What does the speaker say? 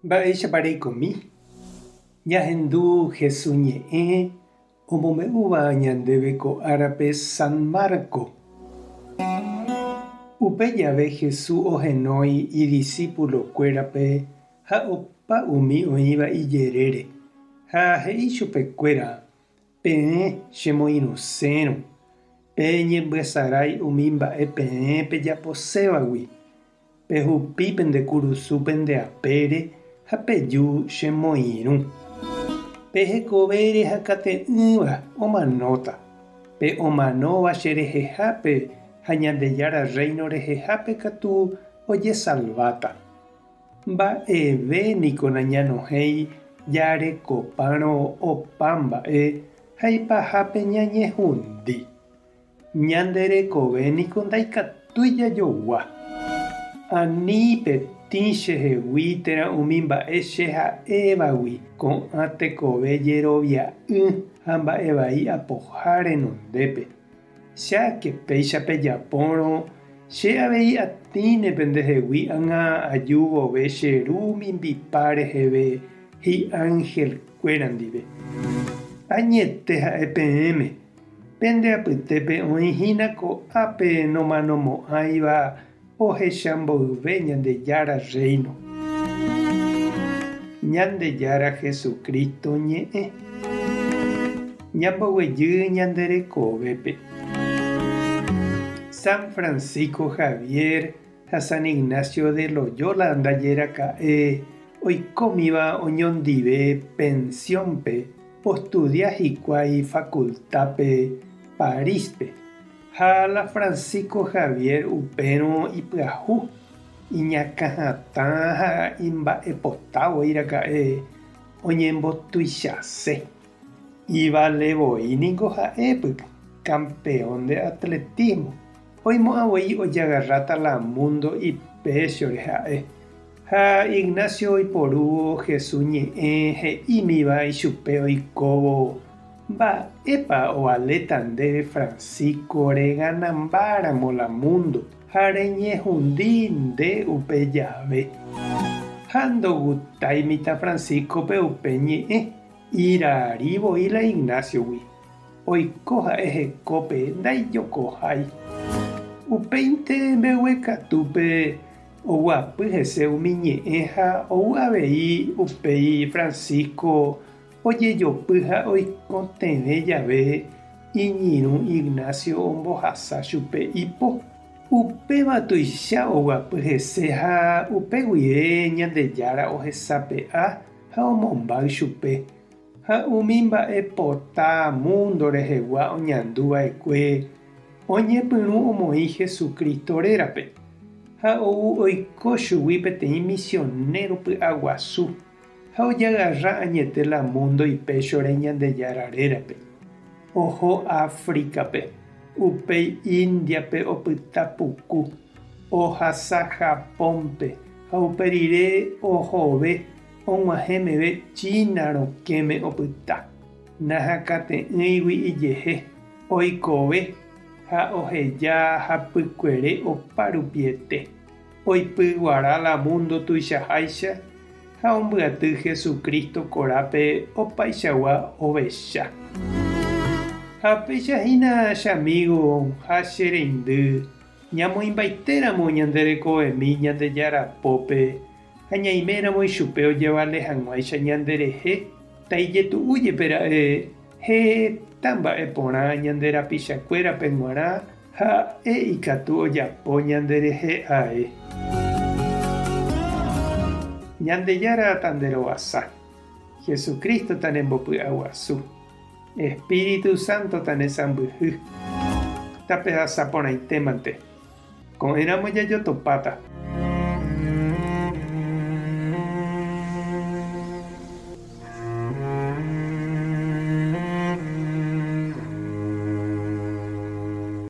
Mba'éichapa reikomi? Ñahendu Hesu ñe'ẽ omombe'úva ñandéve ko árape San Marco. Upe jave Hesu ohenói idisípulokuérape ha opa umi oĩva ijerére, ha he'i chupekuéra, Peẽ chemoirũsérõ, peñembyasarái umi mba'e peẽ pejaposévagui. Pehupi pende kurusu pende apére ha peju che moirũ. Pe hekovére hakate'ỹva omanóta, pe omanóva che rehehápe ha Ñandejára Rréino rehehápe katu ojesalváta. Mba'eve niko nañanohẽi jarekopárõ opa mba'e ha ipahápe ñañehundi. Ñande rekove niko ndaikatúi jajogua. Ani petĩ chehegui térã umi mba'e che ha'évagui ko'ã tekove jerovia'ỹ ha mba'e vai apoha renondépe. Cháke péicha pejapórõ, che avei atĩne pendehegui ág̃a aju vove che Ru mimbipa reheve hi'ángelkuéra ndive. Añete ha'e peẽme, Pende apytépe oĩ hína ko'ápe nomanomo'ãiva ohecha mboyve Ñandejára Rréino. Ñandejára Jesucristo ñe'ẽ. Ñamboguejy ñande rekovépe. San Francisco Javier ha San Ignacio de Loyola ndaje raka'e oikómiva oñondive pensión-pe Ostudia hikuái facultad-pe París-pe, ha la Francisco Javier upérõ ipyahu, iñakãhatã ha imba'epota voi raka'e oñembotuichase. Ivale voi niko ha'épy campeón de atletismo, oimo'ã voi ojagarráta la mundo ipéchore ha'e. Ha Ignacio oiporúvo Jesús ñe'ẽ he'ímiva ichupe oikóvo, Mba'épa ovaléta ndéve Francisco reganambáramo la mundo ha reñehundi nde upe jave? Ha ndogustái mitã Francisco-pe upe ñe'ẽ, irari voi la Ignacio-gui. Oiko ha'e hekópe ndaijokohái. Upéinte mbeguekatúpe Oguapy hese umi ñe'ẽ ha ou avei upéi Francisco ojejopy ha oikotevẽ jave iñirũ Ignacio ombohasa chupe ipo. Upéva tuicha oguapy hese ha upe guive Ñandejára ohesape'a ha omombáy chupe. Ha umi mba'e pota múndo rehegua oñandu va'ekue oñepyrũ omoĩ Jesucristo rérape, ha ou oiko chugui peteĩ misionero py'aguasu, ha ojagarra añete la múndo ipéchore Ñandejára rérape. Oho Áfricape, upéi Índiape opyta puku, ohasa Japónpe ha upe rire ohove Og̃uahẽ meve China rokẽme opyta, nahakate'ỹigui ijehe, oikove ha oheja hapykuere opa rupiete, oipyguara la mundo tuichaháicha ha ombyaty Jesucristo korápe opaichagua ovecha. Ha péicha hína che amigo ha che reindy, ñamoĩmbaitéramo ñande rekovemi Ñandejára pópe, Ha ñaiméramo ichupe ojevale hag̃uáicha ñanderehe, taijetu'u jepe ra'e heta mba'e porã ñande rapichakuérape g̃uarã ha'e ikatu ojapo ñanderehe ae. Ñandejára tanderovasa, Jesucristo tanembopy'aguasu, Espíritu Santo tanesãmbyhy. Tapehasa porãitémante. Ko'ẽramo jajotopáta.